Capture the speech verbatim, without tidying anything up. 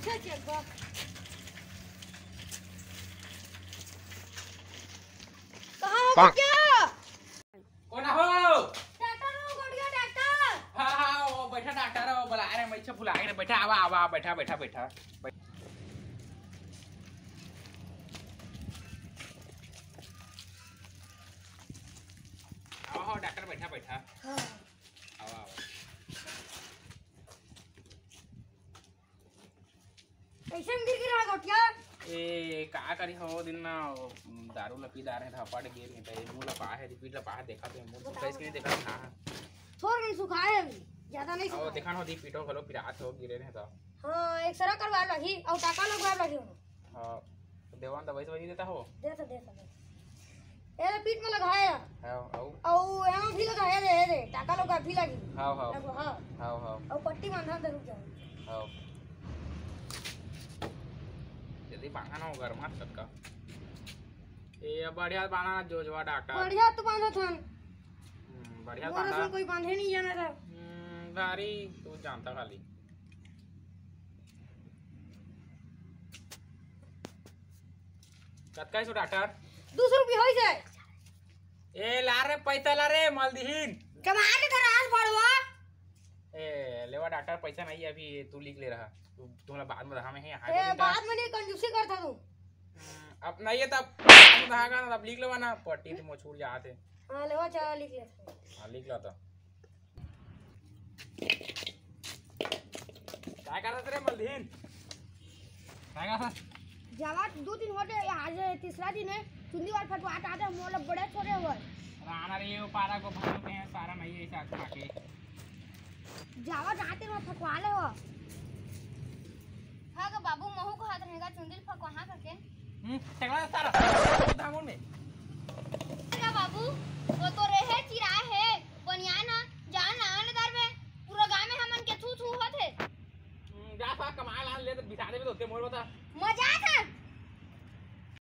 अच्छा, अच्छा, वाह। कहाँ हो पाक। क्या? कोन हो? डॉक्टर हो, गोड़िया डॉक्टर। हाँ, हाँ, वो बैठा डॉक्टर हो, बुला रहे, मैं इच्छा भुला गए, बैठा, आवा, आवा, बैठा, बैठा, बैठा। आवा हो डॉक्टर, बैठा, बैठा। हाँ। आवा, आवा। कैसे में गिर गिरा गोटिया? ए, का करी हो, दिन ना दारू ला पी डारे, धपट गिर गए, त मुंह ला पाहे, पीठ ला पाहे, देखा तो मुंह बताओ, कैसे नहीं बताओ। देखा, हाँ। थोड़ दिन सुखाए अभी, ज्यादा नहीं ओ, सुखाए। देखा ना, दी पीठो घलो पिरात हो, गिरे रहे तो। हाँ, एक्सरे करवा लगी, और टाका लगवा लगी हो। हाँ, तो देवान दवाई सवाई नहीं देता हो? देता, देता, देता। ए रे, पीठ में लगाया। हाँ, अउ? अउ एमा भी लगाया रे, ए रे, टाका लोग भी लगी। हाँ, हाँ। लगो, हाँ। हाँ, हाँ। अउ पट्टी बांधा दे, रुक जाओ। हाँ। जल्दी बांधा ना, गरमा सटका। ए, अब बढ़िया बांधा ना, जोजवा डॉक्टर। बढ़िया तो बांधा था। हम्म, बढ़िया मोर बांधा। असन कोई बांधे नहीं जाना था। हम्म, गाड़ी तू जानता खाली। कतका है सो डॉक्टर? दो सौ रुपया होई जाए। ए, ला रे, पैसा ला रे, मलदिहिन। कमा के धराल भड़वा। ए, लेवा डॉक्टर, पैसा नहीं है अभी, तू लिख ले रहा। तू, तुमला बाद में रहा, मैं ही हाथ ए, में बाद में नहीं, कंजूसी करता तू। हम्म, अब नहीं है तब बाद में रहा ना, तब लिख लेवा ना, पट्टी तो मोछूर जाते। हाँ, लेवा, चला, लिख ले। हाँ, लिख ला तो। काय करत रे मलदीन? काय करत? जावा दू दिन होते, आज तीसरा दिन है। चुंदी वाल फटवात आते, मोला बड़े छोरे हुआ। राना रे, ये पारा को भाव में है, सारा नहीं है, साथ खा के। जावा जाते में फटवा ले हो। हाँ गा बाबू, महू को हाथ रहेगा, चुंदी ल फटवा हाँ करके। हम्म, टकला सारा। धामन में। गा बाबू, वो तो रहे चिराए है, बनिया ना, जान ना आने दर में, पूरा गांव में हमन के थू थू होत है। हम्म, जा सा कमाए ला ले तो बिसा देबे तो होते मोर बता।